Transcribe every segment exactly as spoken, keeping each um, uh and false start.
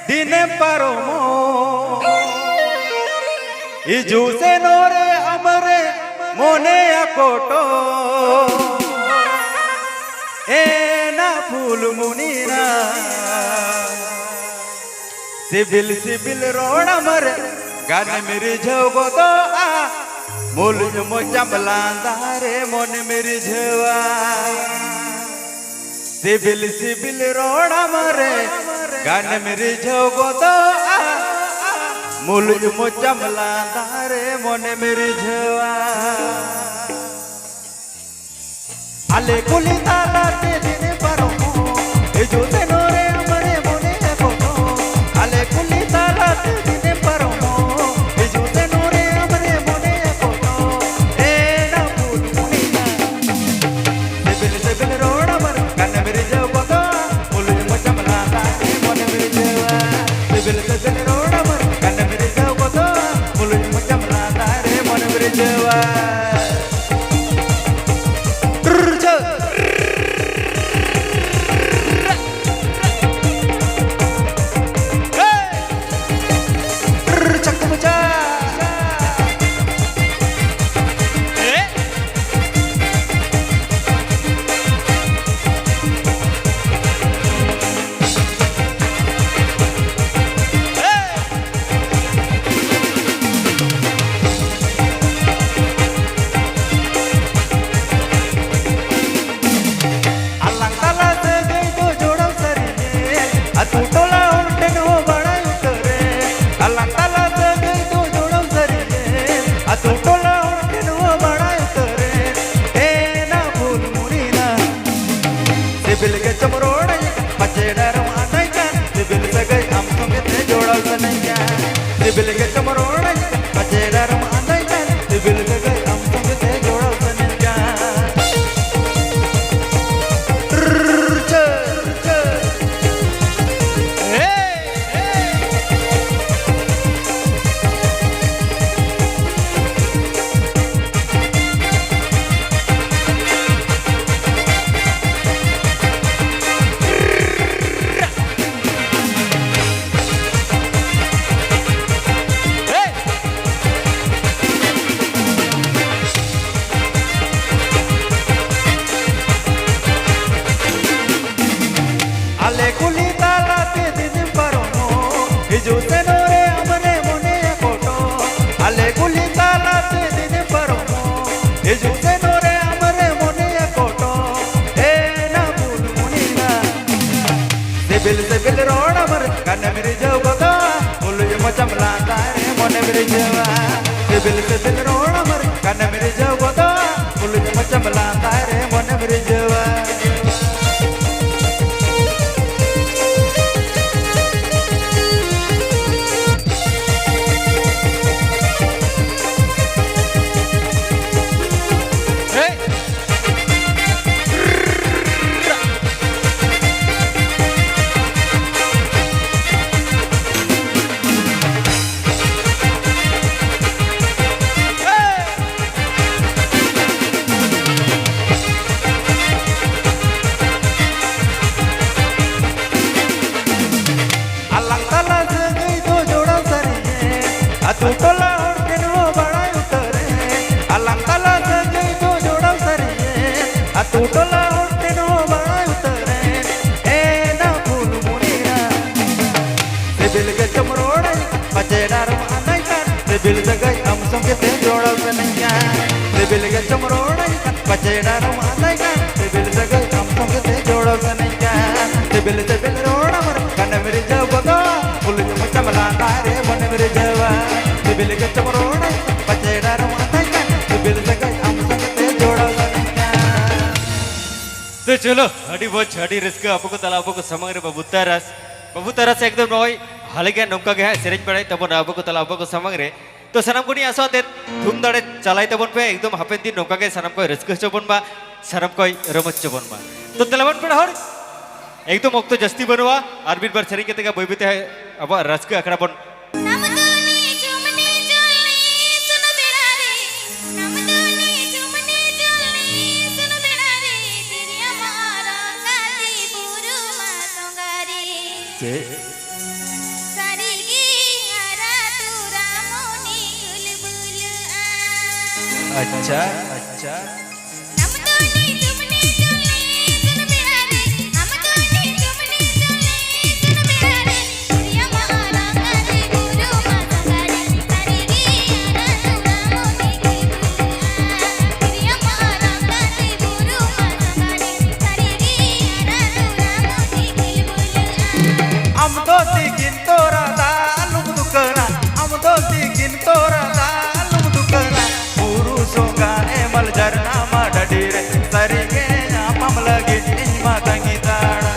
ᱫᱤᱱᱮᱢ ᱯᱟᱨᱚᱢᱚᱜ, ᱦᱤᱡᱩᱜ ᱥᱮᱱᱚᱜ ᱨᱮ ᱟᱢᱨᱮ ᱢᱚᱱᱮᱭᱟ ᱠᱚᱴᱚ᱾ ᱮᱱᱟ ᱯᱷᱩᱞᱢᱩᱱᱤ ᱨᱟ, ᱥᱤᱵᱤᱞ ᱥᱤᱵᱤᱞ ᱨᱚᱲ ᱟᱢᱨᱮ ᱜᱟᱱᱮᱢ ᱨᱤᱡᱷᱟᱹᱣ ᱜᱚᱫᱚᱜᱼᱟ᱾ ᱢᱩᱞᱩᱡ ᱢᱚᱪᱟᱢ ᱞᱟᱸᱫᱟ ᱨᱮ ᱢᱚᱱᱮᱢ ᱨᱤᱡᱷᱟᱹᱣᱟ᱾ ᱥᱤᱵᱤᱞ ᱥᱤᱵᱤᱞ ᱨᱚᱲ ᱟᱢᱨᱮ ᱜᱟᱱᱮᱢ ᱨᱤᱡᱷᱟᱹᱣ ᱜᱚᱫᱚᱜᱼᱟ᱾ ᱢᱩᱞᱩᱡ ᱢᱚᱪᱟᱢ ᱞᱟᱸᱫᱟ ᱨᱮ ᱢᱚᱱᱮᱢ ᱨᱤᱡᱷᱟᱹᱣᱟ᱾ ᱟᱞᱮ ᱠᱩᱞᱦᱤ ᱛᱟᱞᱟᱛᱮ ᱫᱤᱱᱮᱢ ᱯᱟᱨᱚᱢᱚᱜ, ᱦᱤᱡᱩᱜ ᱥᱮᱱᱚᱜ ᱨᱮ ᱟᱢᱨᱮ ᱢᱚᱱᱮᱭᱟ ᱠᱚᱴᱚ᱾ ᱟᱞᱮ ᱠᱩᱞᱦᱤ ᱛᱟᱞᱟᱛᱮ ᱫᱤᱱᱮᱢ ᱯᱟᱨᱚᱢᱚᱜ, ᱦᱤᱡᱩᱜ ᱥᱮᱱᱚᱜ ᱨᱮ ᱟᱢᱨᱮ ᱢᱚᱱᱮᱭᱟ ᱠᱚᱴᱚ᱾ ᱮᱱᱟ ᱯᱷᱩᱞᱢᱩᱱᱤ ᱨᱟ, ᱥᱤᱵᱤᱞ ᱥᱤᱵᱤᱞ ᱨᱚᱲ ᱟᱢᱨᱮ ᱜᱟᱱᱮᱢ ᱨᱤᱡᱷᱟᱹᱣ ᱜᱚᱫᱚᱜᱼᱟ᱾ ᱢᱩᱞᱩᱡ ᱢᱚᱪᱟᱢ ᱞᱟᱸᱫᱟ ᱨᱮ ᱢᱚᱱᱮᱢ ᱨᱤᱡᱷᱟᱹᱣᱟ᱾ ᱥᱤᱵᱤᱞ ᱥᱤᱵᱤᱞ ᱨᱚᱲ ᱟᱢᱨᱮ ᱜᱟᱱᱮᱢ ᱨᱤᱡᱷᱟᱹᱣ ᱜᱚᱫᱚᱜᱼᱟ᱾ ᱢᱩᱞᱩᱡ ᱢᱚᱪᱟᱢ ᱞᱟᱸᱫᱟ ᱨᱮ ᱢᱚᱱᱮᱢ ᱨᱤᱡᱷᱟᱹᱣᱟ᱾ ᱟᱞᱟᱝ ᱛᱟᱞᱟ ᱥᱟᱹᱜᱟᱹᱭ ᱫᱚ ᱡᱚᱲᱟᱣ ᱥᱟᱹᱨᱤ ᱜᱮ, ᱟᱹᱛᱩ ᱴᱚᱞᱟ ᱦᱚᱲ ᱴᱷᱮᱱ ᱦᱚᱸ ᱵᱟᱲᱟᱭ ᱩᱛᱟᱹᱨ ᱨᱮ᱾ ᱟᱞᱟᱝ ᱛᱟᱞᱟ ᱥᱟᱹᱜᱟᱹᱭ ᱫᱚ ᱡᱚᱲᱟᱣ ᱥᱟᱹᱨᱤ ᱜᱮ, ᱟᱹᱛᱩ ᱴᱚᱞᱟ ᱦᱚᱲ ᱴᱷᱮᱱ ᱦᱚᱸ ᱵᱟᱲᱟᱭ ᱩᱛᱟᱹᱨ ᱨᱮ᱾ ᱮᱱᱟ ᱯᱷᱩᱞᱢᱩᱱᱤ ᱨᱟ, ᱥᱤᱵᱤᱞ ᱜᱮ ᱪᱚᱢ ᱨᱚᱲᱟᱹᱧ ᱠᱟᱱ, ᱯᱟᱪᱮ ᱰᱟᱨᱢ ᱟᱸᱫᱟᱭ ᱠᱟᱱ᱾ ᱥᱤᱵᱤᱞ ᱥᱟᱹᱜᱟᱹᱭ ᱟᱢ ᱥᱚᱸᱜᱮ ᱛᱮ ᱡᱚᱲᱟᱣ ᱥᱟᱱᱟᱧ ᱠᱟᱱ᱾ ᱥᱤᱵᱤᱞ ᱜᱮ ᱪᱚᱢ ᱨᱚᱲᱟᱹᱧ ᱠᱟᱱ, ᱯᱟᱪᱮ ᱰᱟᱨᱢ ᱟᱸᱫᱟᱭ ᱠᱟᱱ᱾ ᱥᱤᱵᱤᱞ ᱥᱟᱹᱜᱟᱹᱭ ᱟᱢ ᱥᱚᱸᱜᱮ ᱛᱮ ᱡᱚᱲᱟᱣ ᱥᱟᱱᱟᱧ ᱠᱟᱱ᱾ ᱢᱚᱱᱮᱢ ᱨᱤᱡᱷᱟᱹᱣ ᱜᱚᱫᱚᱜᱼᱟ, ᱩᱞᱩᱡ ᱢᱚᱪᱟᱢ ᱞᱟᱸᱫᱟᱭ ᱨᱮ ᱢᱚᱱᱮᱢ ᱨᱤᱡᱷᱟᱹᱣᱟ᱾ ᱥᱤᱵᱤᱞ ᱥᱤᱵᱤᱞ ᱨᱚᱲ ᱟᱢᱟᱨ ᱜᱟᱱᱮᱢ ᱨᱤᱡᱷᱟᱹᱣ ᱜᱚᱫᱚᱜᱼᱟ, ᱩᱞᱩᱡ ᱢᱚᱪᱟᱢ ᱞᱟᱸᱫᱟᱭ ᱨᱮ ᱢᱚᱱᱮᱢ ᱨᱤᱡᱷᱟᱹᱣᱟ᱾ ᱟᱞᱟᱝ ᱛᱟᱞᱟ ᱥᱟᱹᱜᱟᱹᱭ ᱫᱚ ᱡᱚᱲᱟᱣ ᱥᱟᱹᱨᱤᱭᱮᱱ, ᱟᱹᱛᱩ ᱴᱚᱞᱟ ᱦᱚᱲ ᱴᱷᱮᱱ ᱦᱚᱸ ᱵᱟᱲᱟᱭ ᱩᱛᱟᱹᱨᱮᱱ᱾ ᱟᱞᱟᱝ ᱛᱟᱞᱟ ᱥᱟᱹᱜᱟᱹᱭ ᱫᱚ ᱡᱚᱲᱟᱣ ᱥᱟᱹᱨᱤᱭᱮᱱ, ᱟᱹᱛᱩ ᱴᱚᱞᱟ ᱦᱚᱲ ᱴᱷᱮᱱ ᱦᱚᱸ ᱵᱟᱲᱟᱭ ᱩᱛᱟᱹᱨᱮᱱ᱾ ᱮᱱᱟ ᱯᱷᱩᱞᱢᱩᱱᱤ ᱨᱟᱡᱽ, ᱥᱤᱵᱤᱞ ᱜᱮ ᱪᱚᱢ ᱨᱚᱲᱟᱹᱧ ᱠᱷᱟᱱ, ᱯᱟᱪᱮ ᱰᱟᱨᱢ ᱟᱸᱫᱟᱭ ᱠᱷᱟᱱ, ᱥᱤᱵᱤᱞ ᱥᱟᱹᱜᱟᱹᱭ ᱟᱢ ᱥᱚᱸᱜᱮ ᱛᱮ ᱡᱚᱲᱟᱣ ᱥᱟᱱᱟᱧ ᱠᱟᱱ᱾ ᱥᱤᱵᱤᱞ ᱜᱮ ᱪᱚᱢ ᱨᱚᱲᱟᱹᱧ ᱠᱷᱟᱱ, ᱯᱟᱪᱮ ᱰᱟᱨᱢ ᱟᱸᱫᱟᱭ ᱠᱷᱟᱱ, ᱥᱤᱵᱤᱞ ᱥᱟᱹᱜᱟᱹᱭ ᱟᱢ ᱥᱚᱸᱜᱮ ᱛᱮ ᱡᱚᱲᱟᱣ ᱥᱟᱱᱟᱧ ᱠᱟᱱ᱾ ᱥᱤᱵᱤᱞ ᱥᱤᱵᱤᱞ ᱨᱚᱲ ᱟᱢ ᱨᱮ ᱠᱟᱱᱮᱢ ᱨᱤᱡᱷᱟᱹᱣ ᱜᱚᱫᱚᱜ, ᱠᱩᱞᱤ ᱢᱚᱪᱟᱢ ᱞᱟᱸᱫᱟ ᱨᱮ ᱢᱚᱱᱮᱢ ᱨᱤᱡᱷᱟᱹᱣᱟ᱾ ᱥᱤᱵᱤᱞ ᱜᱮ ᱪᱚᱢ ᱨᱚᱲᱟᱹᱧ ᱠᱷᱟᱱ, ᱯᱟᱪᱮ ᱰᱟᱨᱢ ᱟᱸᱫᱟᱭ ᱠᱷᱟᱱ, ᱥᱤᱵᱤᱞ ᱥᱟᱹᱜᱟᱹᱭ ᱟᱢ ᱥᱚᱸᱜᱮ ᱛᱮ ᱡᱚᱲᱟᱣ ᱥᱟᱱᱟᱧ ᱠᱟᱱ᱾ ᱛᱚ ᱪᱚᱞᱚ, ᱟᱹᱰᱤ ᱢᱚᱡᱽ, ᱟᱹᱰᱤ ᱨᱟᱹᱥᱠᱟᱹ ᱟᱵᱚ ᱠᱚ ᱛᱟᱞᱟ, ᱟᱵᱚ ᱠᱚ ᱥᱟᱢᱟᱝ ᱨᱮ ᱵᱟᱹᱵᱩ ᱛᱟᱨᱟᱥ᱾ ᱵᱟᱹᱵᱩ ᱛᱟᱨᱟᱥ ᱮᱠᱫᱚᱢ ᱱᱚᱜᱼᱚᱭ ᱦᱟᱞᱮ ᱜᱮ ᱱᱚᱝᱠᱟ ᱜᱮ ᱦᱟᱸᱜ ᱥᱮᱨᱮᱧ ᱵᱟᱲᱟᱭ ᱛᱟᱵᱚᱱᱟ ᱟᱵᱚ ᱠᱚ ᱛᱟᱞᱟ, ᱟᱵᱚ ᱠᱚ ᱥᱟᱢᱟᱝ ᱨᱮ᱾ ᱛᱚ ᱥᱟᱱᱟᱢ ᱠᱚ ᱱᱤᱭᱟᱹ ᱟᱥᱟ ᱟᱛᱮ ᱫᱷᱩᱢ ᱫᱟᱲᱮ ᱪᱟᱞᱟᱭ ᱛᱟᱵᱚᱱ ᱯᱮ, ᱮᱠᱫᱚᱢ ᱦᱟᱯᱮᱱ ᱫᱤᱱ ᱱᱚᱝᱠᱟ ᱜᱮ ᱥᱟᱱᱟᱢ ᱠᱚᱭ ᱨᱟᱹᱥᱠᱟᱹ ᱦᱚᱪᱚ ᱵᱚᱱ ᱢᱟ, ᱥᱟᱱᱟᱢ ᱠᱚᱭ ᱨᱚᱢᱚᱡᱽ ᱦᱚᱪᱚ ᱵᱚᱱ ᱢᱟ᱾ ᱛᱚ ᱫᱮᱞᱟ ᱵᱚᱱ ᱯᱮᱲᱟ ᱦᱚᱲ, ᱮᱠᱫᱚᱢ ᱚᱠᱛᱚ ᱡᱟᱹᱥᱛᱤ ᱵᱟᱹᱱᱩᱜᱼᱟ, ᱟᱨ ᱢᱤᱫ ᱵᱟᱨ ᱥᱮᱨᱮᱧ ᱠᱟᱛᱮ ᱜᱮ ᱵᱟᱹᱭ ᱵᱟᱹᱭ ᱛᱮ ᱟᱵᱚᱣᱟᱜ ᱨᱟᱹᱥᱠᱟᱹ ᱟᱠᱷᱲᱟ ᱵᱚᱱ ᱱᱟᱢᱫᱚᱱᱤ ᱪᱩᱢᱱᱤ ᱪᱩᱞᱱᱤ ᱥᱩᱱ ᱵᱮᱲᱟ ᱨᱮ, ᱱᱟᱢᱫᱚᱱᱤ ᱪᱩᱢᱱᱤ ᱪᱩᱞᱱᱤ ᱥᱩᱱ ᱵᱮᱲᱟ ᱨᱮ, ᱛᱤᱨᱭᱟ ᱢᱟᱨᱟᱝ ᱜᱟᱹᱫᱤ ᱵᱩᱨᱩ ᱢᱟ ᱥᱚᱸᱜᱟᱨᱮ᱾ ᱪᱮᱫ? ᱥᱟᱹᱨᱤᱜᱮ ᱦᱟᱨᱟ ᱛᱩᱨᱟ ᱢᱚᱱᱮ ᱜᱩᱞᱵᱩᱞᱩᱜᱼᱟ᱾ ᱟᱪᱪᱷᱟ, ᱟᱪᱪᱷᱟ᱾ ᱟᱢ ᱫᱚ ᱛᱤᱠᱤᱱ ᱛᱚᱨᱟ ᱫᱟᱜ ᱞᱩᱢ ᱫᱩᱠᱟᱹᱱᱟ, ᱟᱢ ᱫᱚ ᱛᱤᱠᱤᱱ ᱛᱚᱨᱟ ᱫᱟᱜ ᱞᱩᱢ ᱫᱩᱠᱟᱹᱱᱟ᱾ ᱵᱩᱨᱩ ᱥᱚᱸᱜᱟ ᱦᱮᱢᱟᱞ ᱡᱷᱟᱨᱱᱟ ᱢᱟ ᱰᱟᱹᱰᱤ ᱨᱮ, ᱥᱟᱹᱨᱤ ᱜᱮ ᱧᱟᱯᱟᱢ ᱞᱟᱹᱜᱤᱫ ᱤᱧ ᱢᱟ ᱛᱟᱺᱜᱤ ᱛᱟᱲᱟ᱾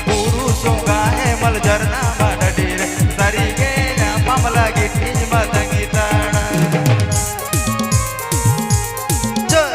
ᱵᱩᱨᱩ ᱥᱚᱸᱜᱟ ᱦᱮᱢᱟᱞ ᱡᱷᱟᱨᱱᱟ ᱢᱟ ᱰᱟᱹᱰᱤ ᱨᱮ, ᱥᱟᱹᱨᱤ ᱜᱮ ᱧᱟᱯᱟᱢ ᱞᱟᱹᱜᱤᱫ ᱤᱧ ᱢᱟ ᱛᱟᱺᱜᱤ ᱛᱟᱲᱟ᱾ ᱡᱚᱭ᱾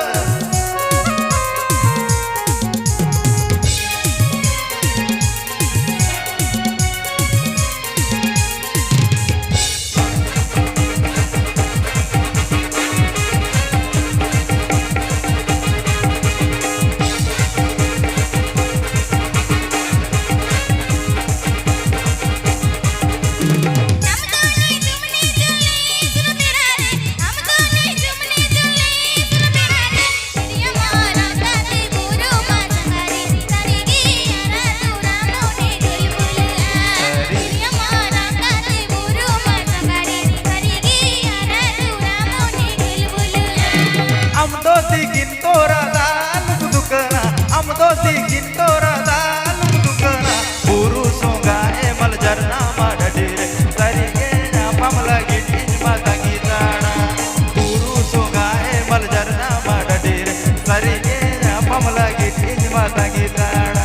ᱟᱢ ᱫᱚ ᱛᱤᱠᱤᱱ ᱛᱚᱨᱟ ᱫᱟᱜ ᱞᱩᱢ ᱫᱩᱠᱟᱹᱱᱟ, ᱟᱢ ᱫᱚ ᱛᱤᱠᱤᱱ ᱛᱚᱨᱟ ᱫᱟᱜ ᱞᱩᱢ ᱫᱩᱠᱟᱹᱱᱟ᱾ ᱵᱩᱨᱩ ᱥᱚᱸᱜᱟ ᱦᱮᱢᱟᱞ ᱡᱷᱟᱨᱱᱟ ᱢᱟ ᱰᱟᱹᱰᱤ ᱨᱮ, ᱥᱟᱹᱨᱤ ᱜᱮ ᱧᱟᱯᱟᱢ ᱞᱟᱹᱜᱤᱫ ᱤᱧ ᱢᱟ ᱛᱟᱺᱜᱤ ᱛᱟᱲᱟ᱾ ᱵᱩᱨᱩ ᱥᱚᱸᱜᱟ ᱦᱮᱢᱟᱞ ᱡᱷᱟᱨᱱᱟ ᱢᱟ ᱰᱟᱹᱰᱤ ᱨᱮ, ᱥᱟᱹᱨᱤ ᱜᱮ ᱧᱟᱯᱟᱢ ᱞᱟᱹᱜᱤᱫ ᱤᱧ ᱢᱟ ᱛᱟᱺᱜᱤ ᱛᱟᱲᱟ᱾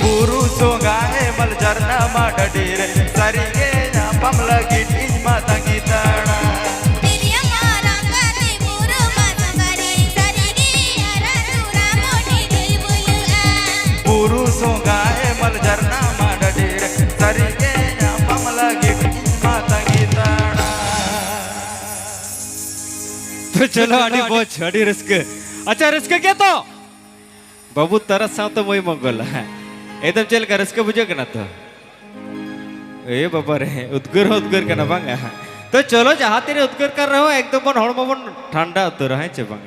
ᱵᱩᱨᱩ ᱥᱚᱸᱜᱟ ᱦᱮᱢᱟᱞ ᱡᱷᱟᱨᱱᱟ ᱢᱟ ᱰᱟᱹᱰᱤ ᱨᱮ, ᱥᱟᱹᱨᱤ ᱜᱮ ᱧᱟᱯᱟᱢ ᱞᱟᱹᱜᱤᱫ ᱤᱧ ᱢᱟ ᱛᱟᱺᱜᱤ ᱛᱟᱲᱟ᱾ ᱵᱩᱨᱩ ᱥᱚᱸᱜᱟ ᱦᱮᱢᱟᱞ ᱡᱷᱟᱨᱱᱟ ᱪᱚᱞᱚ, ᱟᱹᱰᱤ ᱢᱚᱡᱽ, ᱟᱹᱰᱤ ᱨᱟᱹᱥᱠᱟᱹ᱾ ᱟᱪᱪᱷᱟ, ᱨᱟᱹᱥᱠᱟᱹ ᱜᱮᱭᱟ ᱛᱚ? ᱵᱟᱹᱵᱩ ᱛᱟᱨᱟᱥ ᱥᱟᱶᱛᱮ ᱢᱟᱹᱭ ᱢᱚᱝᱜᱚᱞ᱾ ᱮᱠᱫᱚᱢ ᱪᱮᱫ ᱞᱮᱠᱟ ᱨᱟᱹᱥᱠᱟᱹ ᱵᱩᱡᱷᱟᱹᱜ ᱠᱟᱱᱟ ᱛᱚ? ᱮ ᱵᱟᱵᱟ ᱨᱮ, ᱩᱫᱽᱜᱟᱹᱨ ᱦᱚᱸ ᱩᱫᱽᱜᱟᱹᱨ ᱠᱟᱱᱟ ᱵᱟᱝ? ᱛᱚ ᱪᱚᱞᱚ, ᱡᱟᱦᱟᱸ ᱛᱤᱱᱟᱹᱜ ᱩᱫᱽᱜᱟᱹᱨ ᱠᱟᱱ ᱨᱮᱦᱚᱸ ᱮᱠᱫᱚᱢ ᱵᱚᱱ ᱦᱚᱲᱢᱚ ᱵᱚᱱ ᱴᱷᱟᱱᱰᱟ ᱩᱛᱟᱹᱨᱟ, ᱦᱮᱸ ᱪᱮ ᱵᱟᱝ?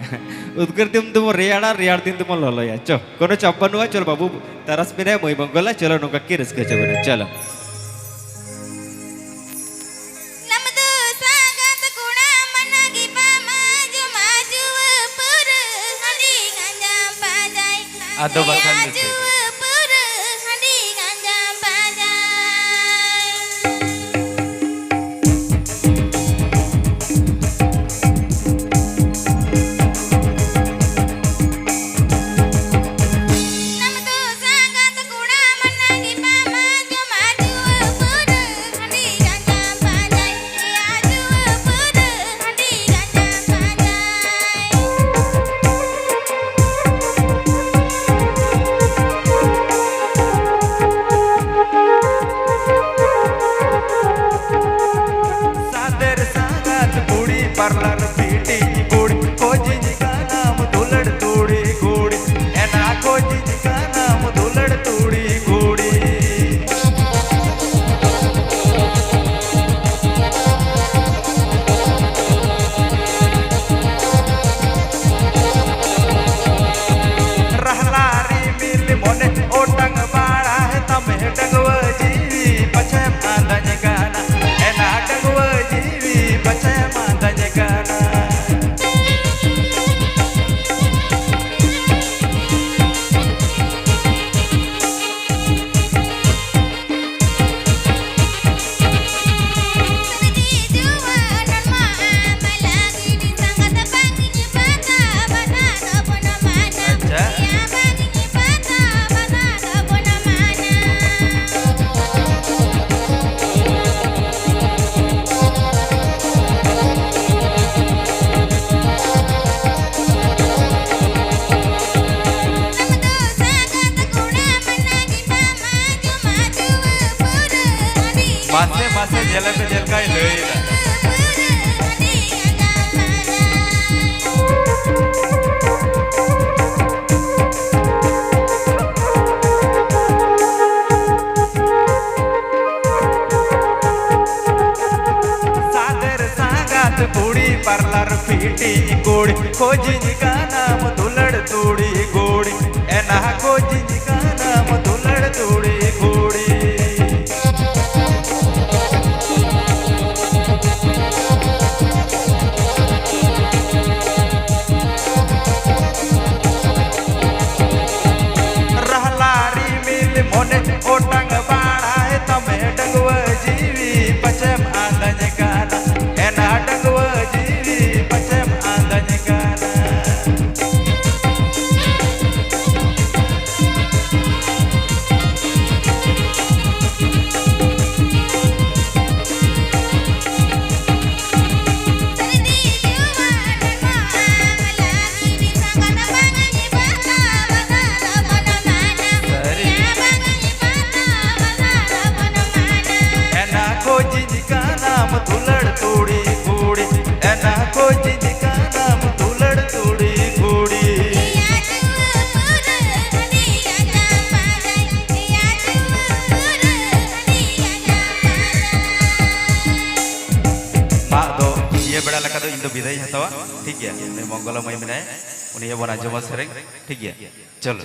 ᱩᱫᱽᱜᱟᱹᱨ ᱫᱤᱱ ᱫᱚᱵᱚᱱ ᱨᱮᱭᱟᱲᱟ, ᱨᱮᱭᱟᱲ ᱫᱤᱱ ᱫᱚᱵᱚᱱ ᱞᱚᱞᱚᱭᱟ᱾ ᱪᱚ, ᱠᱳᱱᱳ ᱪᱟᱯ ᱵᱟᱹᱱᱩᱜᱼᱟ᱾ ᱪᱚᱞᱚ ᱵᱟᱹᱵᱩ ᱛᱟᱨᱟᱥ ᱢᱮᱱᱟᱭᱟ, ᱢᱟᱹᱭ ᱢᱚᱝᱜᱚᱞᱟ, ᱪᱚᱞᱚ ᱱᱚᱝᱠᱟ ᱜᱮ ᱨᱟᱹᱥᱠᱟᱹ ᱦᱚᱪᱚ ᱵᱚᱱᱟ᱾ ᱪᱚᱞᱚ᱾ ᱱᱟᱢ ᱫᱚ ᱥᱟᱸᱜᱟᱛ ᱠᱚᱲᱟ ᱢᱟᱱᱟ ᱜᱮ ᱵᱟᱢᱟ ᱡᱚᱢᱟ ᱡᱩᱣᱟᱹ ᱯᱟᱹᱣᱨᱟᱹ ᱦᱟᱺᱰᱤ ᱜᱟᱸᱡᱟ ᱯᱟᱸᱡᱟᱭ᱾ ᱟᱫᱚ ᱵᱟᱠᱷᱟᱱ ᱫᱚ ᱪᱮᱫ? ᱡᱩᱣᱟᱹ ᱯᱟᱹᱣᱨᱟᱹ ᱦᱟᱺᱰᱤ ᱜᱟᱸᱡᱟ ᱯᱟᱸᱡᱟᱭ᱾ ᱱᱟᱢ ᱫᱚ ᱥᱟᱸᱜᱟᱛ ᱠᱚᱲᱟ ᱢᱟᱱᱟ ᱜᱮ ᱵᱟᱢᱟ ᱡᱚᱢᱟ ᱡᱩᱣᱟᱹ ᱯᱟᱹᱣᱨᱟᱹ ᱦᱟᱺᱰᱤ ᱜᱟᱸᱡᱟ ᱯᱟᱸᱡᱟᱭ᱾ ᱮᱭᱟ ᱡᱩᱣᱟᱹ ᱯᱟᱹᱣᱨᱟᱹ ᱦᱟᱺᱰᱤ ᱜᱟᱸᱡᱟ ᱯᱟᱸᱡᱟᱭ᱾ ᱥᱟᱫᱮᱨ ᱥᱟᱸᱜᱟᱛ ᱠᱩᱲᱤ ᱯᱟᱨᱞᱟᱨ ᱯᱤᱴᱤ ᱠᱩᱲᱤ ᱠᱚ ᱡᱤᱧ ᱠᱟᱱᱟᱢ ᱫᱩᱞᱟᱹᱲ ᱛᱩᱲᱤ ᱠᱩᱲᱤ ᱮᱱᱟ ᱠᱚ ᱡᱤᱧ ᱠᱟᱱᱟᱢ ᱫᱩᱞᱟᱹᱲ ᱛᱩᱲᱤ ᱠᱩᱲᱤ᱾ ᱨᱟᱦᱞᱟ ᱨᱤᱢᱤᱞ ᱢᱚᱱᱮ ᱚᱴᱟᱝ ᱵᱟᱲᱟ ᱛᱟᱢᱮ ᱰᱟᱺᱜᱩᱣᱟᱹ ᱡᱤᱣᱤ ᱯᱟᱪᱷᱮᱢ ᱟᱸᱫᱟᱧ ᱠᱟᱱᱟ, ᱮᱱᱟ ᱰᱟᱺᱜᱩᱣᱟᱹ ᱡᱤᱣᱤ ᱯᱟᱪᱷᱮᱢ ᱟᱸᱫᱟᱧ ᱠᱟᱱᱟ᱾ ᱢᱟᱥᱮ, ᱢᱟᱥᱮ, ᱧᱮᱞᱮ ᱯᱮ ᱪᱮᱫ ᱞᱮᱠᱟᱭ ᱞᱟᱹᱭ ᱮᱫᱟ᱾ ᱵᱤᱴᱤᱧ ᱠᱩᱲᱤ, ᱠᱷᱚᱡᱤᱧ ᱠᱟᱱᱟᱢ ᱫᱩᱞᱟᱹᱲ ᱛᱩᱲᱤ ᱠᱩᱲᱤ, ᱮᱱᱟ ᱠᱷᱚᱡᱤᱧ ᱠᱟᱱᱟᱢ ᱫᱩᱞᱟᱹᱲ ᱛᱩᱲᱤ ᱠᱩᱲᱤ᱾ ᱨᱟᱦᱞᱟ ᱨᱤᱢᱤᱞ ᱢᱚᱱᱮ ᱚᱴᱟᱝ ᱵᱟᱲᱟᱭ ᱛᱟᱢᱮ, ᱰᱟᱺᱜᱩᱣᱟᱹ ᱡᱤᱣᱤ ᱯᱟᱪᱮᱢ ᱟᱸᱫᱟᱧ ᱠᱟᱱᱟ, ᱮᱱᱟ ᱰᱟᱺᱜᱩᱣᱟᱹ ᱡᱤᱣᱤ ᱯᱟᱪᱮᱢ ᱟᱸᱫᱟᱧ ᱠᱟᱱᱟ᱾ ᱮᱱᱟ ᱠᱷᱚᱡᱤᱧ ᱠᱟᱱᱟᱢ ᱫᱩᱞᱟᱹᱲ ᱛᱩᱲᱤ ᱠᱩᱲᱤ, ᱮᱱᱟ ᱠᱷᱚᱡᱤᱧ ᱠᱟᱱᱟᱢ ᱫᱩᱞᱟᱹᱲ ᱛᱩᱲᱤ ᱠᱩᱲᱤ᱾ ᱢᱟ ᱟᱫᱚ ᱱᱤᱭᱟᱹ ᱵᱮᱲᱟ ᱞᱮᱠᱟ ᱫᱚ ᱤᱧ ᱫᱚ ᱵᱤᱫᱟᱹᱭ ᱤᱧ ᱦᱟᱛᱟᱣᱟ, ᱴᱷᱤᱠ ᱜᱮᱭᱟ? ᱱᱩᱭ ᱢᱚᱝᱜᱚᱞᱟ ᱢᱟᱹᱭ ᱢᱮᱱᱟᱭᱟ, ᱩᱱᱤ ᱦᱚᱸ ᱵᱚᱱ ᱟᱸᱡᱚᱢᱟ ᱥᱮᱨᱮᱧ, ᱴᱷᱤᱠ ᱜᱮᱭᱟ? ᱪᱚᱞᱚ᱾